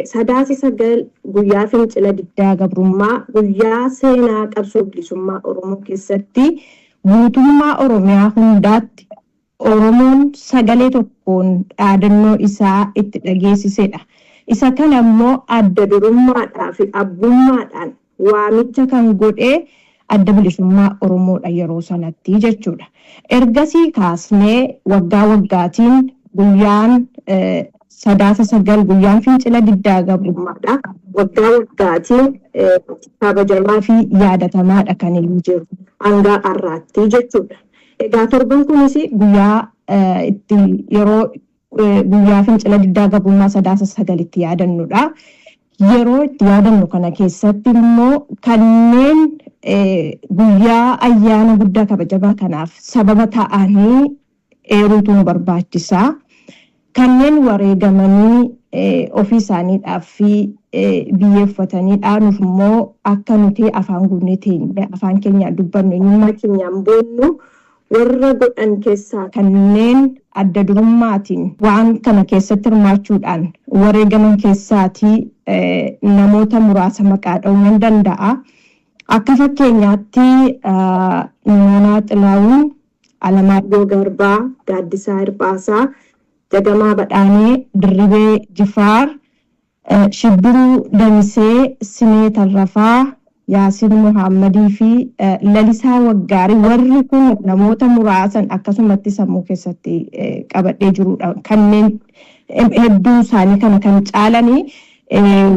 Sadaasa 9 guyyaa fincila diddaa gabrummaa, guyyaa seenaa qabsoo bilisummaa Oromoo keessatti guutummaa Oromiyaa hundaatti Oromoon sagalee tokkoon dhaadannoo isaa itti dhageessisedha. Isa kana immoo adda durummaadhaa fi abbummaadhaan waamicha kan godhe Adda Bilisummaa Oromoodha yeroo sanatti jechuudha. Ergasii kaasnee waggaa waggaatiin guyyaan Sadaasa 9, guyyaan fincila diddaa gabrummaadha. Waggaa waggaatiin kabajamaa fi yaadatamaadha kan inni jiru hanga har'aatti jechuudha. Egaa torban kunis guyyaa itti yeroo guyyaa fincila diddaa gabrummaa Sadaasa 9tti yaadannudha. Yeroo itti yaadannu kana keessatti immoo kanneen guyyaa ayyaana guddaa kabajamaa kanaaf sababa ta'anii eeruutu nu barbaachisa. Kanneen wareegamanii ofii isaaniidhaaf fi biyyeeffatanii dhaanuuf immoo akka nuti afaan guunnee teenye afaan keenyaan dubbannu, eenyummaa keenyaan boonnu warra godhan keessaa kanneen adda durummaatiin waan kana keessatti hirmaachuudhaan wareegaman keessaatii namoota muraasa maqaa dha'uu nan danda'a. Akka fakkeenyaatti Nimoonaa Xilaawun, Alamaayyoo Garbaa, Gaaddisaa Hirphaasaa, Jagamaa Badhaanee, Dirribee Jifaar, Shibbiruu Damisee, Simee Tarrafaa, Yaasin Muhaammadii fi Lalisaa Waggaarii, warri kun namoota muraasan akkasumatti sammuu keessatti qabadhee jirudha. Kanneen hedduu isaanii kana kan caalanii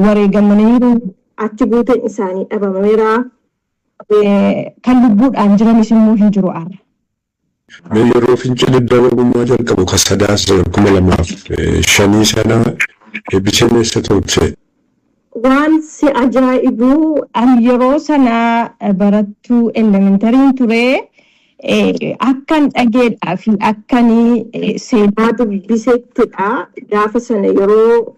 wareegamaniiru. Achi buuteen isaanii dhabameera. Kan lubbuudhaan jiranis immoo hin jiru har'a. Mee yeroo fincilli diddaa gabrummaa jalqabu kan Sadaasa 2005 sana Eebbiseen eessa turte? Waan si ajaa'ibu, ani yeroo sana barattuu elementaryn ture. Akkan dhageedhaa fi akkan seenaa dubbisettidha. Gaafa sana yeroo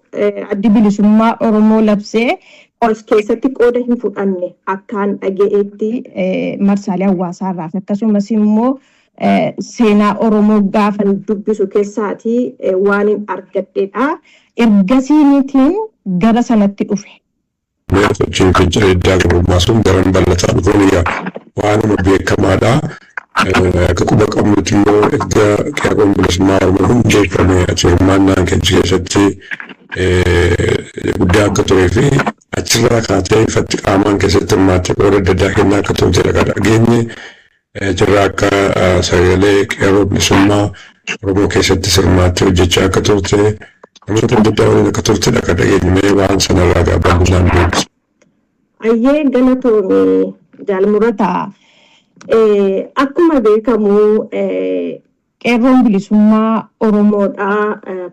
Addi Bilisummaa Oromoo labsee as keessatti qooda hin fudhanne akkaan dhaga'eetti, marsaalee hawaasaa irraa fi akkasumas immoo seenaa Oromoo gaafa dubbisu keessaatii waan hin argadhedha. Ergasiinitiin gara sanatti dhufe. Mee sochiin fincila diddaa gabrummaa sun daran bal'ataa dhufuun yaa waanuma beekamaadha. Akka quba qabnutti immoo erga Qeerroon Bilisummaa Oromoo hundeeffame ati hirmaannaan keenya keessatti guddaa akka turee fi achirraa kaatee ifatti qaamaan keessatti hirmaattee qooda adda addaa kennaa akka turtedha kan dhageenye. Achirraa akka sagalee Qeerroo Bilisummaa Oromoo keessatti hirmaattee hojjechaa akka turte, namoota adda addaa waliin akka turtedha kan dhageenye. Mee waan sanarraa gaa bal'inaan deebisi. Ayyee, galatoomi, Jaalmurataa. Akkuma beekamu Qeerroon Bilisummaa Oromoodha.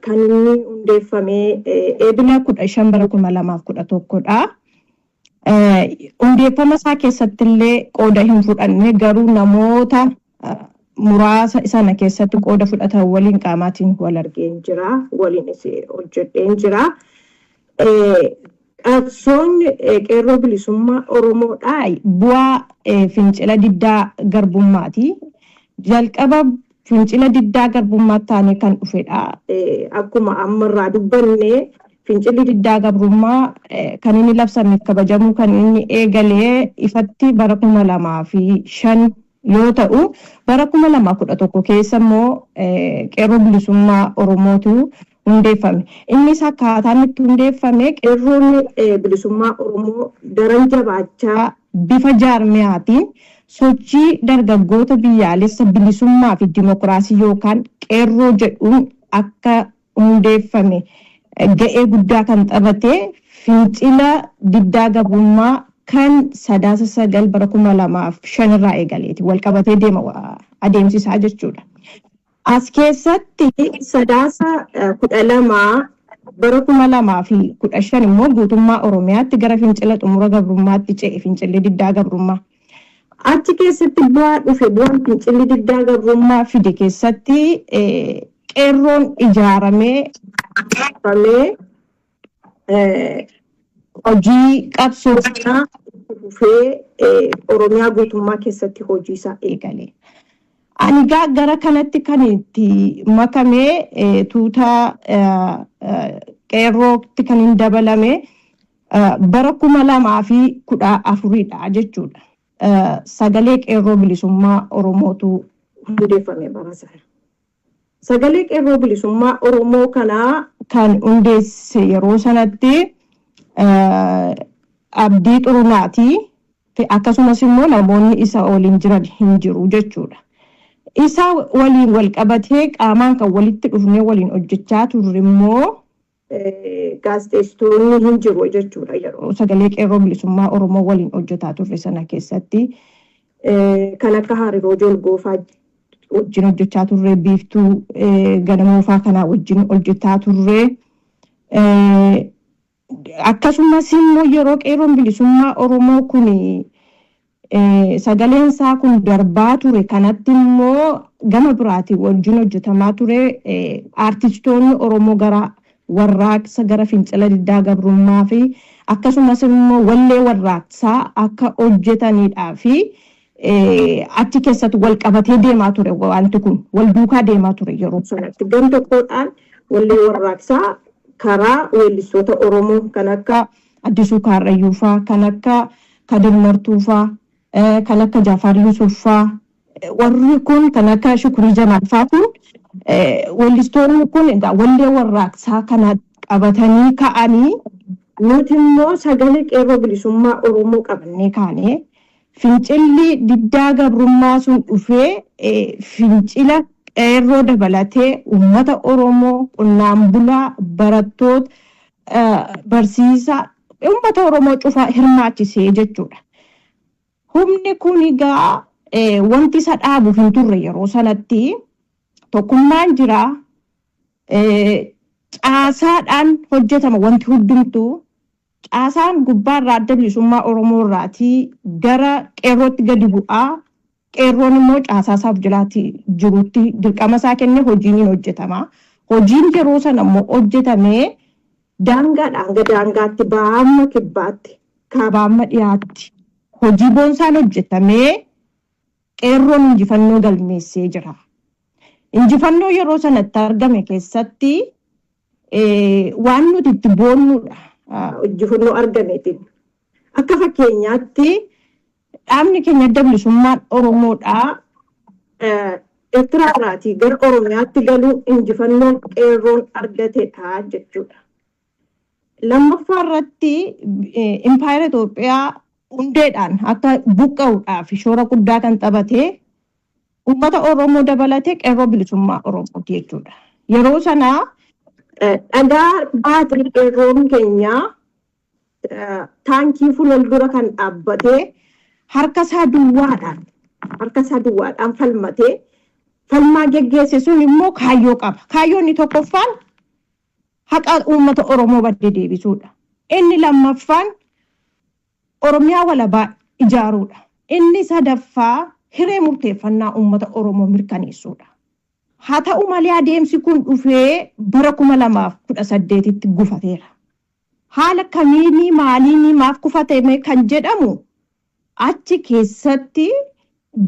Kan inni hundeeffame Eebila 15 bara 2011dha. Hundeeffama isaa keessatti illee qooda hin fudhanne, garuu namoota muraasa sana keessatti qooda fudhatan waliin qaamaatiin wal argeen jira. Waliinis hojjedheen jira. Qabsoon Qeerroo Bilisummaa Oromoodha. Bu'aa fincila diddaa garbummaati. Jalqaba fincila diddaa garbummaa taanee kan dhufedha. Akkuma ammarraa dubbanne, fincilli diddaa gabrummaa kan inni labsameef kabajamuu kan inni eegalee ifatti bara 2005 yoo ta'u, bara 2011 keessa immoo Qeerroo Bilisummaa Oromootu hundeeffame. Innis akkaataan itti hundeeffame, Qeerroon Bilisummaa Oromoo daran jabaachaa bifa jaarmiyaatiin sochii dargaggoota biyyaalessa bilisummaa fi dimokiraasii yookaan Qeerroo jedhuun akka hundeeffame ga'ee guddaa kan taphate fincila diddaa gabrummaa kan Sadaasa 9 bara 2005 irraa eegaleeti. Wal qabatee deema adeemsisaa jechuudha. As keessatti Sadaasa 12 bara 2015 immoo guutummaa Oromiyaatti gara fincila xumura gabrummaatti ce'e fincilli diddaa gabrummaa. Achi keessatti bu'aa dhufe, bu'aan fincilli diddaa gabrummaa fide keessatti Qeerroon ijaaramee hojii qabsoo sanaa itti fufee Oromiyaa guutummaa keessatti hojii isaa eegale. Ani gara kanatti kan itti makame tuuta Qeerrootti kan hin dabalame bara 2014dha jechuudha. Sagalee Qeerroo Bilisummaa Oromootu hundeeffame bara sana. Sagalee Qeerroo Bilisummaa Oromoo kanaa kan hundeesse yeroo sanatti Abdii Xurunaati. Akkasumas immoo namoonni isa waliin jiran hin jiru jechuudha. Isa waliin wal qabatee qaamaan kan walitti dhufnee waliin hojjechaa turre immoo gaazexeessitoonni hin jiru jechuudha yeroo Sagalee Qeerroo Bilisummaa Oromoo waliin hojjetaa turre sana keessatti kan akka Hariiroo Jolgoofaa wajjin hojjechaa turre, Biiftuu Ganamoofaa kanaa wajjin hojjetaa turre. Akkasumas immoo yeroo Qeerroon Bilisummaa Oromoo kun sagaleen isaa kun darbaa ture kanatti immoo gama biraatiin wajjin hojjetamaa ture aartistoonni Oromoo gara warraaqsa, gara fincila diddaa gabrummaa fi akkasumas immoo wallee warraaqsaa akka hojjetanidhaa fi achi keessatti wal qabatee deemaa ture, wanti kun wal duukaa deemaa ture yeroo sanatti. Gam tokkodhaan wallee warraaqsaa karaa weellistoota Oromoo kan akka Addisuu Kaarrayyuufaa, kan akka Kadir Martuufaa, kan akka Jaafar Yusuffaa, warri kun kan akka Shukurii Jamaalfaa kun, weellistoonni kun egaa wallee warraaqsaa kana qabatanii ka'anii, nuti immoo Sagalee Qeerroo Bilisummaa Oromoo qabannee kaanee fincilli diddaa gabrummaa sun dhufee fincila qeerroo dabalatee uummata Oromoo, qonnaan bulaa, barattoota, barsiisaa, uummata Oromoo cufaa hirmaachisee jechuudha. Humni kun egaa wanti isa dhaabu hin turre yeroo sanatti. Tokkummaan jira. Caasaadhaan hojjetama wanti hundumtuu. Caasaan gubbaarraa Adda Bilisummaa Oromoo irraatii gara qeerrootti gadi bu'aa. Qeerroon immoo caasaa isaaf jalaatti jirutti dirqama isaa kennee hojiin hin hojjetama. Hojiin yeroo sana immoo hojjetamee daangaadhaa hanga daangaatti, bahaa hamma kibbaatti, kaabaa hamma dhiyaatti hojii boonsaan hojjetamee qeerroon injifannoo galmeessee jira. Injifannoo yeroo sanatti argame keessatti waan nuti itti boonnudha. Injifannoo argameetiin. Akka fakkeenyaatti dhaabni keenya Adda Bilisummaan Oromoodhaa Eertiraa irraatii gara Oromiyaatti galuu injifannoo qeerroon argatedha jechuudha. Lammaffaa irratti impaayera Itoophiyaa hundeedhaan akka buqqa'uudhaaf shoora guddaa kan taphatee uummata Oromoo dabalatee Qeerroo Bilisummaa Oromooti jechuudha. Yeroo sana dhagaa baatee qeerroon keenya taankii fuuldura kan dhaabbatee harka isaa duwwaadhaan falmatee falmaa geggeesse sun immoo kaayyoo qaba. Kaayyoon inni tokkoffaan haqa uummata Oromoo badde deebisuudha. Inni lammaffaan Oromiyaa walabaa ijaaruudha. Inni sadaffaa hiree murteeffannaa uummata Oromoo mirkaneessuudha. Haa ta'u malee adeemsi kun dhufee bara 2018tti gufateera. Haala kamiinii, maaliinii, maaf kufatame kan jedhamu achi keessatti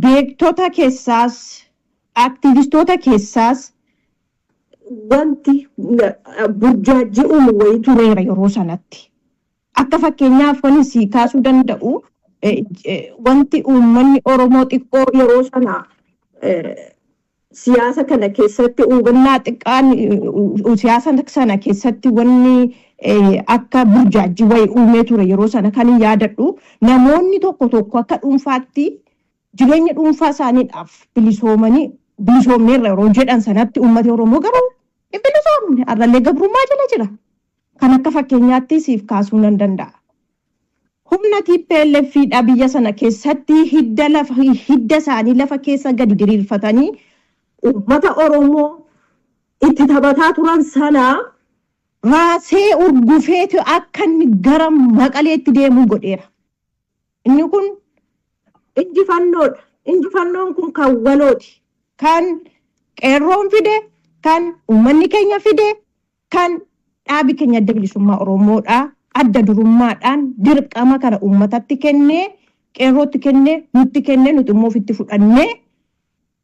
beektota keessaas aktivistoota keessaas wanti burjaajii uumu wayii tureera yeroo sanatti. Akka fakkeenyaaf kan si kaasuu danda'u, wanti uummanni Oromoo xiqqoo yeroo sana siyaasa kana keessatti hubannaa xiqqaan siyaasa sana keessatti wanni akka burjaajii wayii uumee ture yeroo sana kan hin yaadadhu, namoonni tokko tokko akka dhuunfaatti jireenya dhuunfaa isaaniidhaaf bilisoomanii bilisoomneerra yeroo jedhan sanatti uummati Oromoo garuu hin bilisoomne, har'allee gabrummaa jala jira. Kan akka fakkeenyaatti siif kaasuu nan danda'a. Humna TPLF dha biyya sana keessatti hidda lafa hidda isaanii lafa keessa gadi diriirfatanii uummata Oromoo itti taphataa turan sana raasee urgufeetu akka inni gara Maqaleetti deemuu godheera. Inni kun injifannoodha. Injifannoon kun kan walooti. Kan qeerroon fide, kan uummanni keenya fide, kan dhaabi keenya Adda Bilisummaa Oromoodha. Adda durummaadhaan dirqama kana uummatatti kennee, qeerrootti kennee, nutti kennee, nuti immoo ofitti fudhannee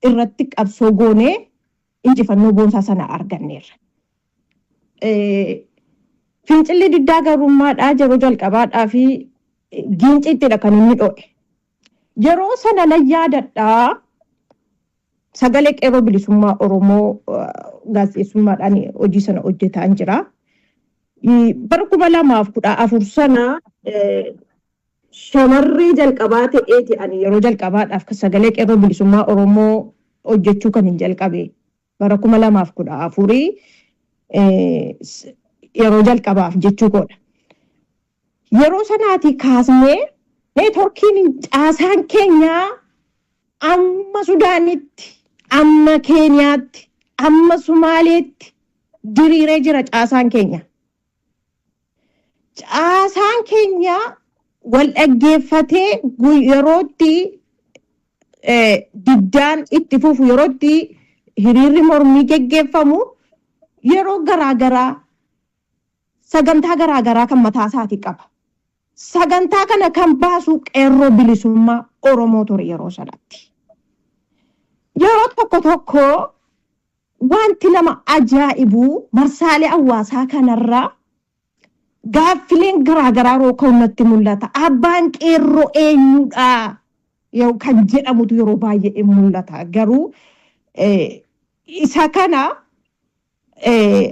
irratti qabsoo goonee injifannoo boonsaa sana arganneerra. Fincilli diddaa gabrummaadhaa yeroo jalqabaadhaa fi Giinciittidha kan inni dho'e. Yeroo sana nan yaadadhaa, sagalee Qeerroo Bilisummaa Oromoo gaazexeessummaadhaan hojii sana hojjetaan jira. Bara 2014 sana shamarree jalqabaa ta'eeti ani yeroo jalqabaadhaaf sagalee Qeerroo Bilisummaa Oromoo hojjechuu kan hin jalqabe. Bara 2014 yeroo jalqabaaf jechuu koodha. Yeroo sanaatii kaasnee neetworkiin caasaan keenyaa amma Sudaanitti, amma Keeniyaatti, amma Sumaaleetti diriiree jira caasaan keenya. Caasaan keenya wal dhaggeeffatee yerootti diddaan itti fufu, yerootti hiriirri mormii geggeeffamu, yeroo garaagaraa sagantaa garaagaraa kan mataa isaatii qaba. Sagantaa kana kan baasu Qeerroo Bilisummaa Oromoo ture yeroo sanatti. Yeroo tokko tokko wanti nama ajaa'ibu, marsaalee hawaasaa kanarraa gaaffileen garaagaraa yeroo ka'u natti mul'ata. Abbaan qeerroo eenyudha kan jedhamutu yeroo baay'ee mul'ata. Garuu isa kana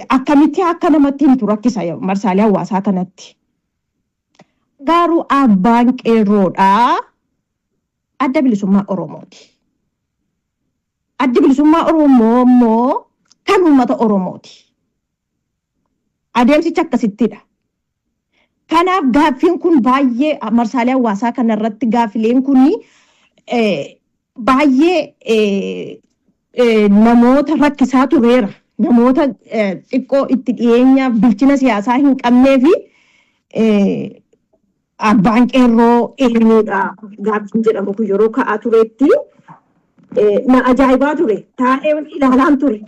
akkamitti akka namatti himtu rakkisa marsaalee hawaasaa kanatti. Garuu abbaan qeerroodhaa Adda Bilisummaa Oromooti. Addi Bilisummaa Oromoo immoo kan uummata Oromooti. Adeemsichi akkasittidha. Kanaaf gaaffiin kun baay'ee marsaalee hawaasaa kanarratti gaaffileen kun baay'ee namoota rakkisaa tureera. Namoota xiqqoo itti dhiyeenyaaf bilchina siyaasaa hin qabnee fi abbaan qeerroo eenyudha gaaffiin jedhamu kun yeroo ka'aa turetti na ajaa'ibaa ture. Taa'ee ilaalaan ture.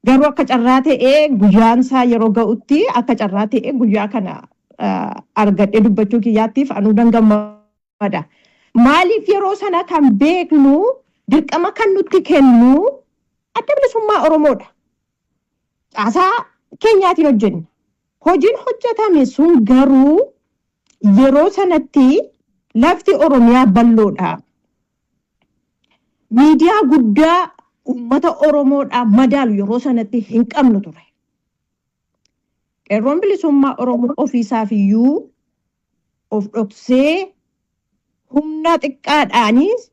Garuu akka carraa ta'ee guyyaan isaa yeroo ga'utti, akka carraa ta'ee guyyaa kana argadhee dubbachuu kiyyaattiif anuu nan gammada. Maaliif, yeroo sana kan beeknu, dirqama kan nutti kennu Adda Bilisummaa Oromoodha. Caasaa keenyaatiin hojjenna. Hojiin hojjetame sun garuu yeroo sanatti lafti Oromiyaa bal'oodha. Miidiyaa guddaa uummata Oromoodhaa madaalu yeroo sanatti hin qabnu ture. Qeerroon Bilisummaa Oromoo ofiisaaf iyyuu of dhoksee humna xiqqaadhaanis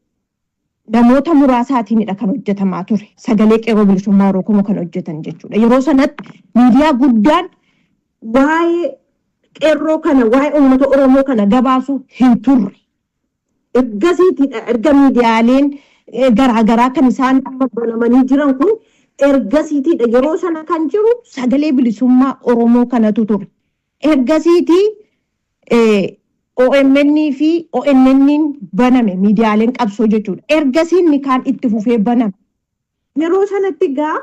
namoota muraasaatiinidha kan hojjetamaa ture. Sagalee Qeerroo Bilisummaa Oromoo kan hojjetan jechuudha. Yeroo sanatti miidiyaa guddaan waa'ee qeerroo kana, waa'ee uummata Oromoo kana gabaasu hin turre. Ergasiitidha erga miidiyaaleen garaagaraa kan isaan banamanii jiran kun ergasiitidha. Yeroo sana kan jiru sagalee bilisummaa Oromoo kanatu ture. Ergasiitii OMN fi ONN baname, miidiyaaleen qabsoo jechuudha. Ergasii inni kaan itti fufee baname. Yeroo sanatti gaa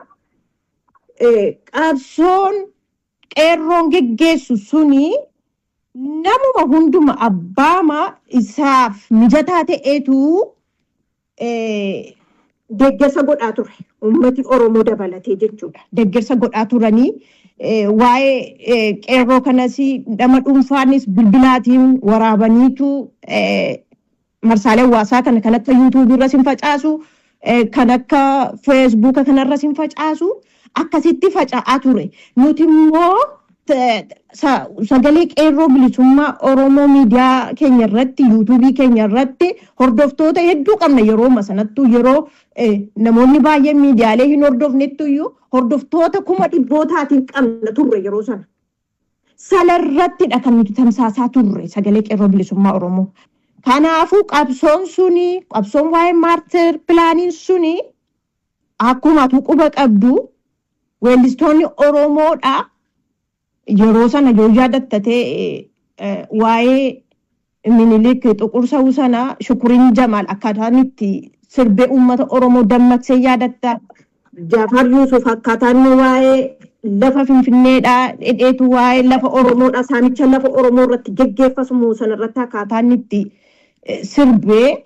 qabsoon qeerroon geggeessu suni namuma hunduma abbaama isaaf mijataa ta'eetu deeggarsa godhaa ture. Uummati Oromoo dabalatee jechuudha. Deeggarsa godhaa turanii waa'ee qeerroo kanas nama dhuunfaanis bilbilaatiin waraabaniitu marsaalee hawaasaa kana kan akka yuutuubii irras hin facaasu, kan akka feesbuuka kanarras hin facaasu, akkasitti faca'aa ture. Nuti immoo sagalee Qeerroo Bilisummaa Oromoo miidiyaa keenya irratti, yuutuubii keenya irratti hordoftoota hedduu qabna. Yeroo sanattuu, yeroo namoonni baay'een miidiyaalee hin hordofnettu iyyuu, hordoftoota kuma dhibbootaatiin qabna turre yeroo sana. Sanarrattidha kan nuti tamsaasaa turre sagalee Qeerroo Bilisummaa Oromoo. Kanaafuu qabsoon suni, qabsoon waa'ee master planiin suni, akkuma atu quba qabdu, weellistoonni Oromoodha. Yeroo sana yoo yaadatta ta'e, waa'ee Minilik xuqursa'uu sana Shukuriin Jamaal akkaataan itti sirbee uummata Oromoo dammaqsee yaadatta. Jaafar Yuusuf akkaataan inni waa'ee lafa Finfinneedha dhedheetu, waa'ee lafa Oromoodha, saamicha lafa Oromoo irratti geggeeffamu sana irratti akkaataan inni itti sirbee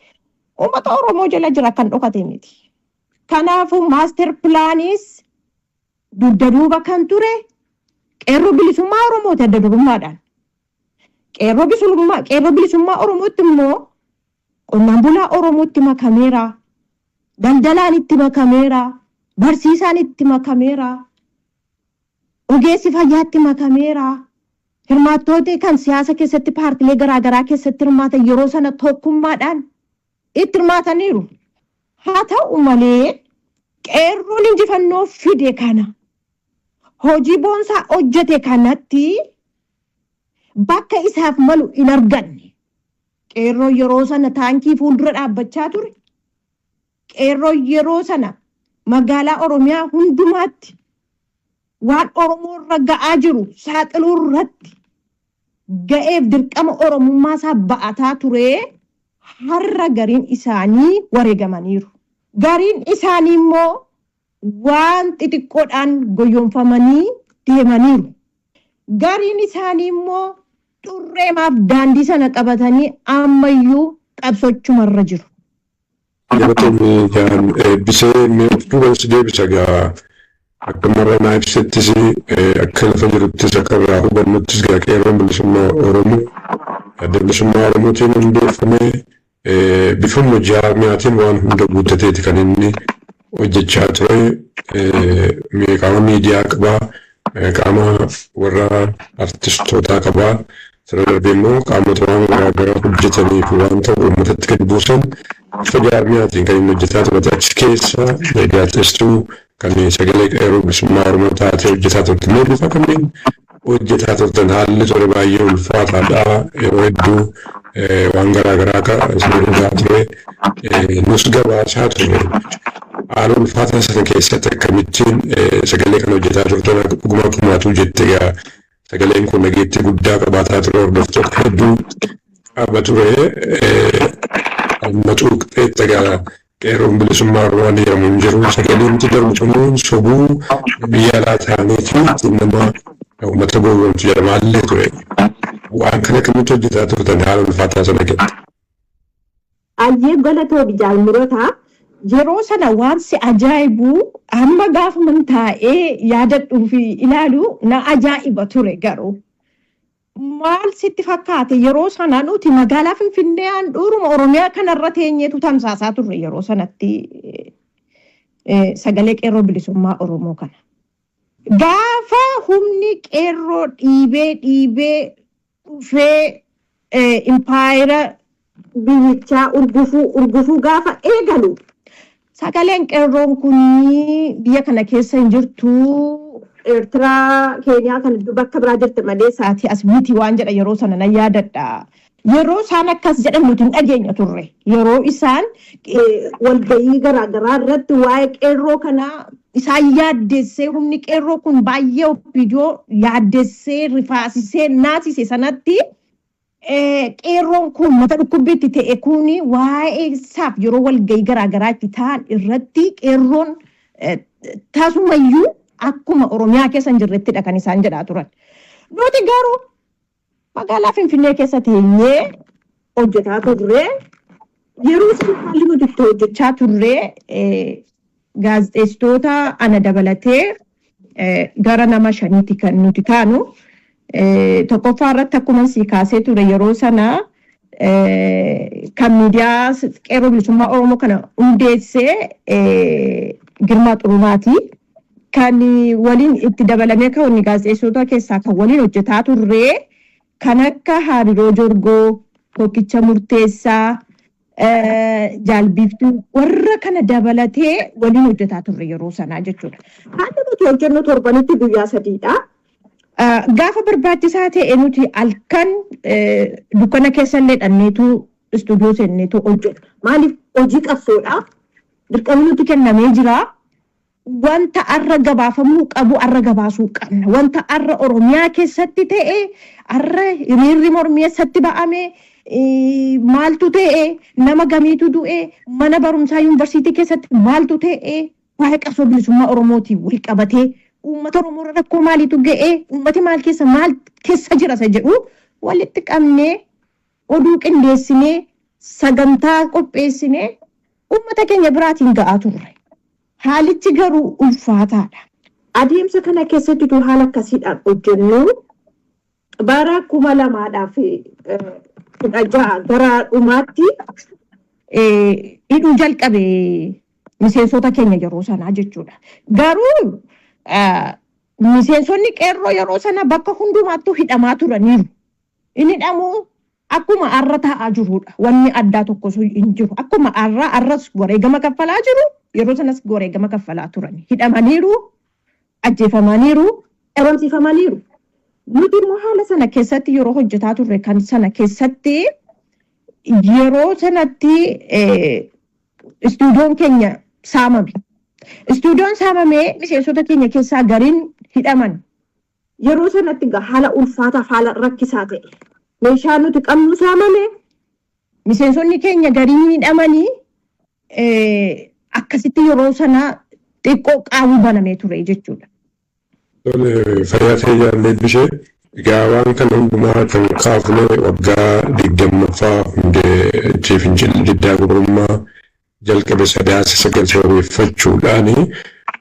uummata Oromoo jala jira, kan dhokate miti. Kanaafuu master planis dugda duuba kan ture Qeerroo bilisummaa Oromooti adda durummaadhaan. Qeerroo bilisummaa Oromootti immoo qonnaan bulaa Oromootti makameera. Daldalaan itti makameera. Barsiisaan itti makameera. Ogeessi fayyaatti makameera. Hirmaattooti kan siyaasa keessatti paartilee garaagaraa keessatti hirmaatan yeroo sana tokkummaadhaan itti hirmaataniiru. Haa ta'u malee, qeerroon injifannoo fide kana, hojii boonsaa hojjete kanatti bakka isaaf malu hin arganne. Qeerroo yeroo sana taankii fuuldura dhaabbachaa ture. Qeerroo yeroo sana magaalaa Oromiyaa hundumaatti waan Oromoo irra ga'aa jiru saaxiluu irratti ga'eef dirqama Oromummaa isaa ba'ataa ture, har'a gariin isaanii wareegamaniiru. Gariin isaanii immoo waan xixiqqoodhaan goyyomfamanii deemaniiru. Gariin isaanii immoo xurreemaaf daandii sana qabatanii ammayyuu qabsochumarra jiru. Galatoomi jaan eebbisee. Mee of duuba si deebisa gaa. Akka marra naa ibsettis, akka lafa jiruttis, akka irraa hubannuttis gaa, qeerroon bilisummaa Oromoo Adda Bilisummaa Oromootiin hundeeffamee bifuma jaarmiyaatiin waan hunda guuttateeti kan inni hojjechaa ture. Qaama miidiyaa qabaa, qaama warra artistootaa qabaa. Sana darbee immoo qaamota waan garaagaraa hojjetanii fi waan ta'u uummatatti gadi buusan bifa jaarmiyaatiin kan inni hojjetaa ture. Achi keessa gaazexeessituu kan sagalee qeerroo bilisummaa Oromoo taatee hojjetaa turte. Mee bifa kamiin hojjetaa turtan? Haalli ture baay'ee ulfaataadha. Yeroo hedduu waan garaagaraa akka isin dhugaa ture nus gabaasaa ture. Haala ulfaataa sana keessatti akkamittiin sagalee kana hojjetaa turtan? Dhuguma akkumaatu jette gaa, sagaleen kun dhageettii guddaa qabaataa ture, hordoftoota hedduu qaba ture. Amma cuuqxeetta gaa, qeerroon bilisummaa Oromoo waan jedhamu hin jiru. Sagaleen nuti darbu sobuu biyya alaa ta'aniiti ittiin nama uummata gowwoomsu jedhamaallee ture. Waan kana akkamitti hojjetaa turtan haala ulfaataa sana keessatti? Ayyee, galatoomi jaalmurotaa. Yeroo sana waan si ajaa'ibu, amma gaafuman taa'ee yaadadhuu fi ilaalu na ajaa'iba ture garuu. Maal sitti fakkaate, yeroo sana nuti magaalaa Finfinnee handhuuruma Oromiyaa kanarra teenyeetu tamsaasaa turre yeroo sanatti sagalee qeerroo bilisummaa Oromoo kana. Gaafa humni qeerroo dhiibee dhiibee dhufee impaayera biyyichaa urgufuu urgufuu gaafa eegalu, sagaleen qeerroon kun biyya kana keessa hin jirtu. Eertiraa, Keeniyaa kan bakka biraa jirti malee saatii as miti waan jedha yeroo sana nan yaadadha. Yeroo isaan akkas jedhan nuti hin dhageenya turre. Yeroo isaan walgahii garaagaraa irratti waa'ee qeerroo kanaa isaan yaaddessee, humni qeerroo kun baay'ee OPDO yaaddessee, rifaasisee, naasise sanatti, qeerroon kun mata dhukkubbiitti ta'e kun waa'ee isaaf yeroo walgahii garaagaraa itti ta'an irratti qeerroon tasumayyuu akkuma Oromiyaa keessa hin jirrettidha kan isaan jedhaa turan. Nuti garuu magaalaa Finfinnee keessa teenyee hojjetaa turre. Yeroo sana haalli nuti itti hojjechaa turre, gaazexeessitoota ana dabalatee gara nama shaniiti kan nuti taanu. Tokkoffaa irratti akkuma sii kaasee ture, yeroo sana kan miidiyaa qeerroo bilisummaa Oromoo kana hundeessee Girmaa Xurunaati. Kan waliin itti dabalamee kan gaazexeessitoota keessaa kan waliin hojjetaa turre kan akka Hariiroo Jorgoo, Tokkicha Murteessaa, Jaalbiiftuu, warra kana dabalatee waliin hojjetaa turre yeroo sanaa jechuudha. Haalli nuti hojjennu torbanitti guyyaa sadiidha. Gaafa barbaachisaa ta'e nuti halkan dukkana keessa illee dhanneetu istuudiyoo seenneetu hojjenna. Maaliif? Hojii qabsoodha. Dirqamni nuti kennamee jira. Wanta arra gabaafamuu qabu arra gabaasuu qabna. Wanta arra Oromiyaa keessatti ta'e, arra hiriirri mormii eessatti ba'ame, maaltu ta'e, nama gamiitu du'e, mana barumsaa yuunivarsiitii keessatti maaltu ta'e, waa'ee qabsoo bilisummaa Oromootiin wal qabatee uummata Oromoo irra rakkoo maaliitu ga'e, uummati maal keessa jira isa jedhu walitti qabnee, oduu qindeessinee, sagantaa qopheessinee uummata keenya biraatiin ga'aa turre. Haalichi garuu ulfaataadha. Adeemsa kana keessatti utuu haala akkasiidhaan hojjennu bara 2016 gara dhumaatti hidhuu jalqabe miseensota keenya yeroo sanaa jechuudha. Garuu miseensonni qeerroo yeroo sana bakka hundumaattuu hidhamaa turaniiru. Inni hidhamuu akkuma har'a taa'aa jirudha. Wanni addaa tokkos hin jiru. Akkuma har'a har'as wareegama kaffalaa jiru, yeroo sanas wareegama kaffalaa turan. Hidhamaniiru, ajjeefamaniiru, dhabamsiifamaniiru. Nuti immoo haala sana keessatti yeroo hojjetaa turre kan sana keessatti yeroo sanatti istuudiyoon keenya saamame. Istuudiyoon saamamee miseensota keenya keessaa gariin hidhaman. Yeroo sanatti egaa haala ulfaataaf haala rakkisaa ta'e. Meeshaa nuti qabnu saamame. Miseensonni keenya gariin hidhamanii, akkasitti yeroo sana xiqqoo qaawwi banamee ture jechuudha. Tole, fayyaa ta'e jaallee bishee. Egaa waan kana hundumaa kan kaafne waggaa 20ffaa hundee fincilli diddaa gabrummaa jalqabe Sadaasa 9 sababeeffachuudhaani.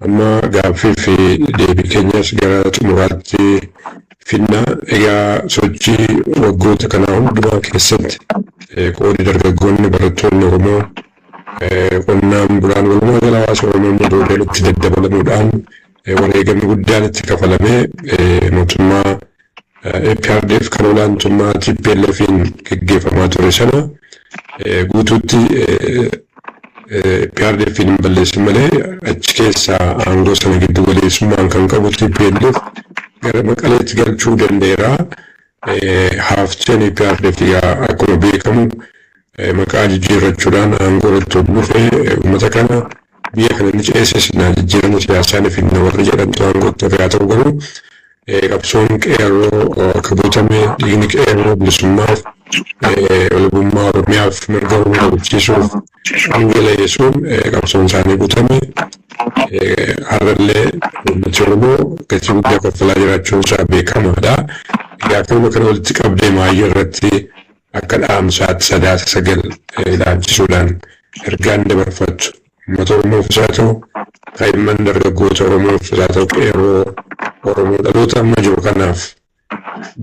Amma gaaffii fi deebii keenyas gara xumuraatti finna. Egaa sochii waggoota kanaa hundumaa keessatti qoodi dargaggoonni, barattoonni Oromoo, qonnaan bulaan, walumaa gala hawaasa Oromoo immoo boodeetti daddabalamuudhaan wareegamni guddaan itti kafalamee mootummaa EPRDF kan olaantummaa TPLFin geggeeffamaa ture sana guutuutti EPRDFin hin balleessin malee, achi keessaa aangoo sana giddu galeessummaan kan qabu TPLF gara Maqaleetti galchuu danda'eera. Hafteen EPRDF akkuma beekamu maqaa jijjiirrachuudhaan aangoo irratti ol dhufee, uummata kana, biyya kana ni ceesisna, jijjiirama siyaasaa ni fidna warri jedhantu aangootti haa ta'u, garuu qabsoon qeerroo akka butame, dhiigni qeerroo bilisummaaf, walabummaa Oromiyaaf, mirga Oromoo kabachiisuuf dhangala'e sun, qabsoon isaanii butame. Har'allee uummati Oromoo gatii guddaa kaffalaa jiraachuun isaa beekamaadha. Egaa kanuma kana walitti qabdee maayii irratti akka dhaamsaatti Sadaasa 9 ilaalchisuudhaan ergaan dabarfattu uummata Oromoof isaa ta'u, kaa'imman dargaggoota Oromoof isaa ta'u, qeerroo Oromoo dhaloota amma jiru kanaaf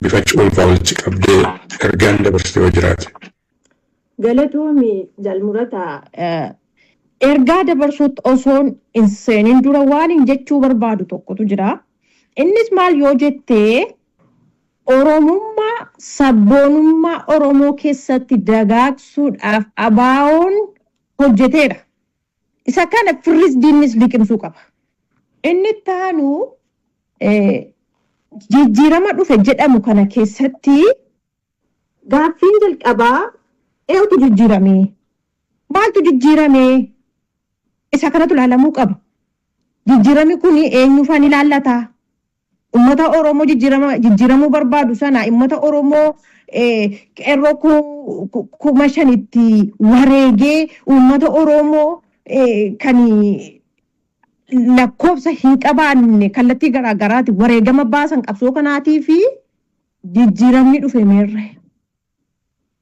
bifa cuunfaa walitti qabdee ergaan dabarsite yoo jiraate. Galatoomi, Jalmurata. Ergaa dabarsuutti osoon hin seenin dura waan hin jechuu barbaadu tokkotu jira. Innis maal yoo jettee, Oromummaa, sabboonummaa Oromoo keessatti dagaagsuudhaaf ABO'n hojjeteera. Isa kana firris diinnis liqimsuu qaba. Inni itti aanu, jijjiirama dhufe jedhamu kana keessatti gaaffiin jalqabaa eenyutu jijjiirame? Maaltu jijjiirame? Isa kanatu ilaalamuu qaba. Jijjiiramni kun eenyufaan ilaallata? Uummata Oromoo jijjiirama jijjiiramuu barbaadu sana, uummata Oromoo qeerroo 5,000tti wareegee, uummata Oromoo kan lakkoofsa hin qabaanne kallattii garaagaraati wareegama baasan qabsoo kanaatii fi jijjiiramni dhufe meerre?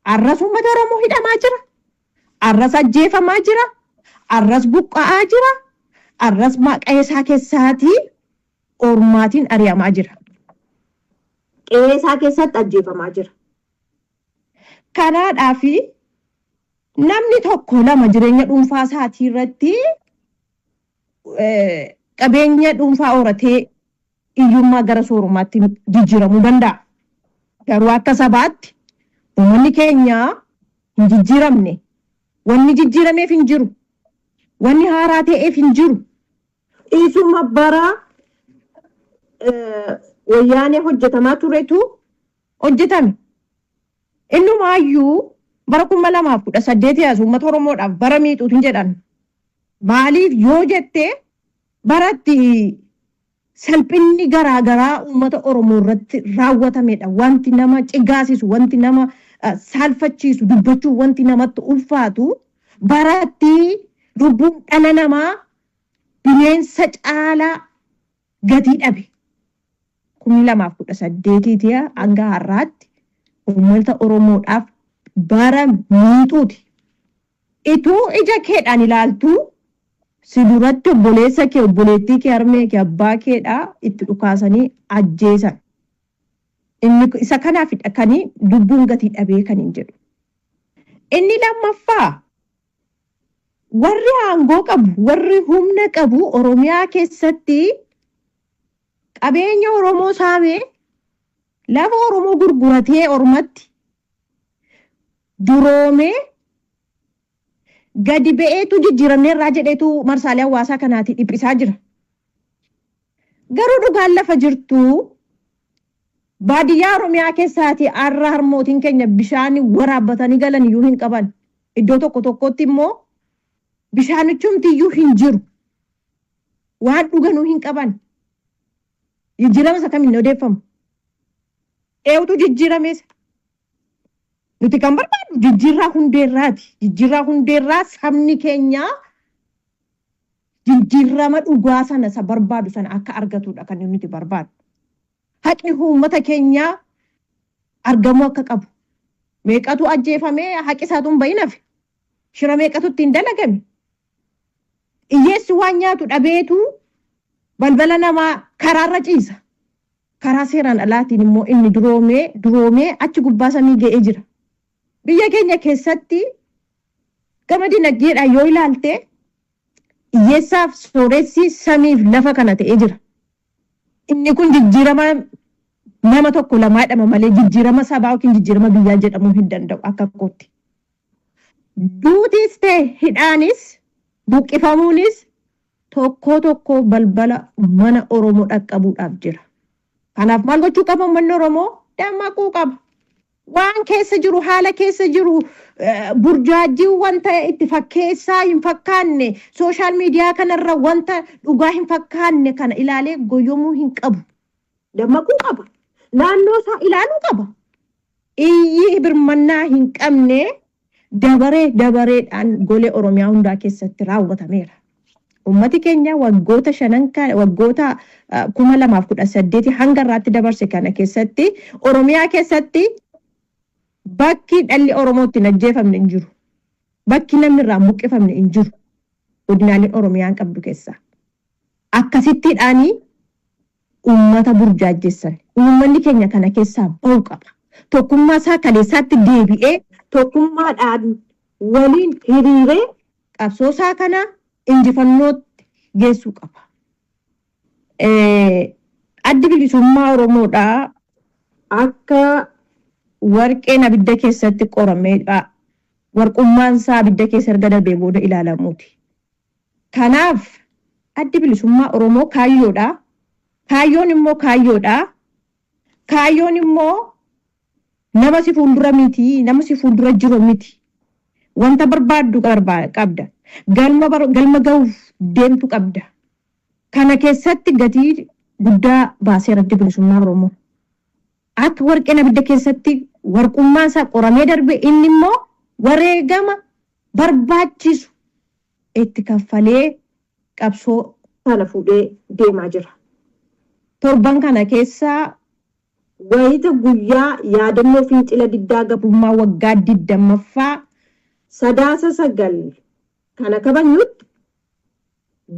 Arras uummata Oromoo hidhamaa jira. Arras ajjeefamaa jira. Arras buqqa'aa jira. Arras maqaa isaa keessaatii ormaatiin ari'amaa jira. Qe'ee isaa keessatti ajjeefamaa jira. Kanaadhaaf namni tokko lama jireenya dhuunfaa isaatii irratti qabeenya dhuunfaa horatee hiyyummaa gara soorumaatti jijjiiramuu danda'a. Garuu akka sabaatti uummanni keenya hin jijjiiramne. Wanni jijjiirameef hin jiru. Wanni haaraa ta'eef hin jiru. Dhiisuma bara wayyaanee hojjetamaa turetu hojjetame. Innumaayyuu bara 2018 as uummata Oromoodhaaf bara miixuutu hin jedhan. Maaliif yoo jette, baratti salphinni garaagaraa uummata Oromoo irratti raawwatamedha. Wanti nama cigaasisu, wanti nama saalfachiisu, dubbachuu wanti namatti ulfaatu, baratti lubbuun dhala namaa bineensa caalaa gatii dhabe. 2018tii hanga har'aatti uummata Oromoodhaaf bara miixuuti. Ituu ija keedhaan ilaaltu Si duratti obboleessa kee, obboleettii kee, harmee kee, abbaa keedhaa itti dhukaasanii ajjeesan. Inni isa kanaafidha kan lubbuun gatii dhabee kan hin jedhu. Inni lammaffaa, warri aangoo qabu, warri humna qabu Oromiyaa keessatti qabeenya Oromoo saamee, lafa Oromoo gurguratee, ormatti duroomee gadi ba'eetu jijjiiramneerraa jedheetu marsaalee hawaasaa kanaati dhiphisaa jira. Garuu dhugaan lafa jirtu, baadiyyaa Oromiyaa keessaati har'a harmootiin keenya bishaan waraabbatanii galan iyyuu hin qaban. Iddoo tokko tokkotti immoo bishaanichumti iyyuu hin jiru. Waan dhuganuu hin qaban. Jijjiirama isa kamiin odeeffamu? Eenyutu jijjiirames? Nuti kan barbaadnu jijjiirraa hundeerraati. Jijjiirraa hundeerraa, sabni keenya jijjiirama dhugaa sana isa barbaadu sana akka argatudha kan nuti barbaadu. Haqni uummata keenyaa argamuu akka qabu. Meeqatu ajjeefamee haqi isaatu hin bahin hafe? Shira meeqatu ittiin dalagame? Hiyyeessi waan nyaatu dhabeetu balbala namaa karaarra ciisa. Karaa seeraan alaatiin immoo inni duroomee duroomee achi gubbaa samii ga'ee jira. Biyya keenya keessatti gama dinagdeedhaan yoo ilaalte, hiyyeessaaf sooressi samiif lafa kana ta'ee jira. Inni kun jijjiirama nama tokko lamaa jedhama malee jijjiirama sabaa yookiin jijjiirama biyyaa jedhamuu hin danda'u akka kootti. Duutis ta'e, hidhaanis, buqqifamuunis tokko tokko balbala mana Oromoo dhaqqabuudhaaf jira. Kanaaf maal gochuu qaba uummanni Oromoo? Dammaquu qaba. Waan keessa jiru, haala keessa jiru, burjaajii wanta itti fakkeessaa hin fakkaanne, social media kanarra wanta dhugaa hin fakkaanne kana ilaalee goyyomuu hin qabu. Dammaquu qaba. Naannoo isaa ilaaluu qaba. Iyyi birmannaa hin qabne dabaree dabareedhaan golee Oromiyaa hundaa keessatti raawwatameera. Uummati keenya waggoota shanan, waggoota 2018 hanga irraatti dabarse kana keessatti, Oromiyaa keessatti bakki dhalli Oromoo ittiin ajjeefamne hin jiru. Bakki namni irraa buqqifamne hin jiru. Godinaaleen Oromiyaan qabdu keessaa. Akkasittiidhaanii uummata burjaajjessan. Uummanni keenya kana keessaa ba'uu qaba. Tokkummaa isaa kaleessaatti deebi'ee tokkummaadhaan waliin hiriiree qabsoo isaa kana injifannootti geessuu qaba. Addi Bilisummaa Oromoodhaa akka warqeen abidda keessatti qorameedha. Warqummaan isaa abidda keessa erga darbee booda ilaalamuuti. Kanaaf Addi Bilisummaa Oromoo kaayyoodha. Kaayyoon immoo kaayyoodha. Kaayyoon immoo nama si fuuldura miti, nama si fuuldura jiru miti. Wanta barbaaddu qabda. Galma gahuuf deemtu qabda. Kana keessatti gatii guddaa baaseera Addi Bilisummaa Oromoo. Akka warqeen abidda keessatti warqummaan isaa qoramee darbe, inni immoo wareegama barbaachisu itti kaffalee qabsoo sana fuudhee deemaa jira. Torban kana keessa wayita guyyaa yaadannoo fincila diddaa gabrummaa waggaa 20ffaa Sadaasa 9 kana kabajnutti,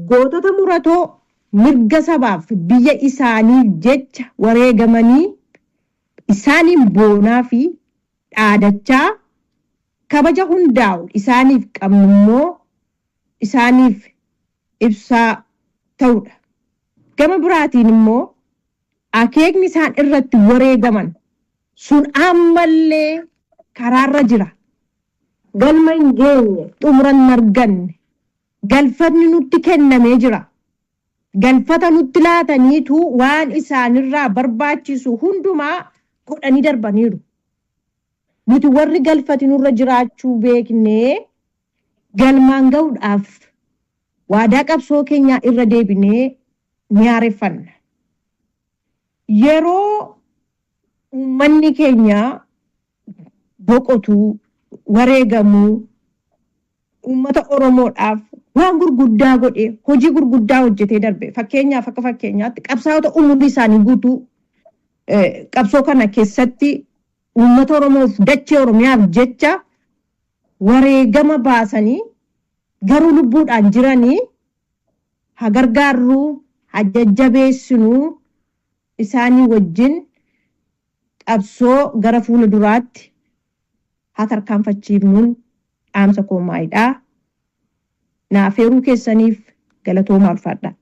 gootota muratoo mirga sabaaf biyya isaanii jecha wareegamanii isaaniin boonaa fi dhaadachaa, kabaja hundaa'u isaaniif qabnu immoo isaaniif ibsaa ta'udha. Gama biraatiin immoo akeekni isaan irratti wareegaman sun ammallee karaarra jira. Galma hin geenye. Xumura hin arganne. Galfatni nutti kennamee jira. Galfata nutti laataniitu waan isaanirraa barbaachisu hundumaa godhanii darbaniiru. Nuti warri galfati nurra jiraachuu beeknee galmaan gahuudhaaf waadaa qabsoo keenyaa irra deebinee ni haareffanna. Yeroo uummanni keenya boqotu, wareegamuu, uummata Oromoodhaaf waan gurguddaa godhe, hojii gurguddaa hojjetee darbe, fakkeenyaaf, akka fakkeenyaatti qabsaa'ota umurii isaanii guutuu qabsoo kana keessatti uummata Oromoof, dachee Oromiyaaf jecha wareegama baasanii garuu lubbuudhaan jiranii Haa gargaarru, haa jajjabeessinu, isaanii wajjin qabsoo gara fuula duraatti haa tarkaanfachiifnuun dhaamsa koo maayidhaa. Na afeeruu keessaniif galatoomaa, ulfaadhaa.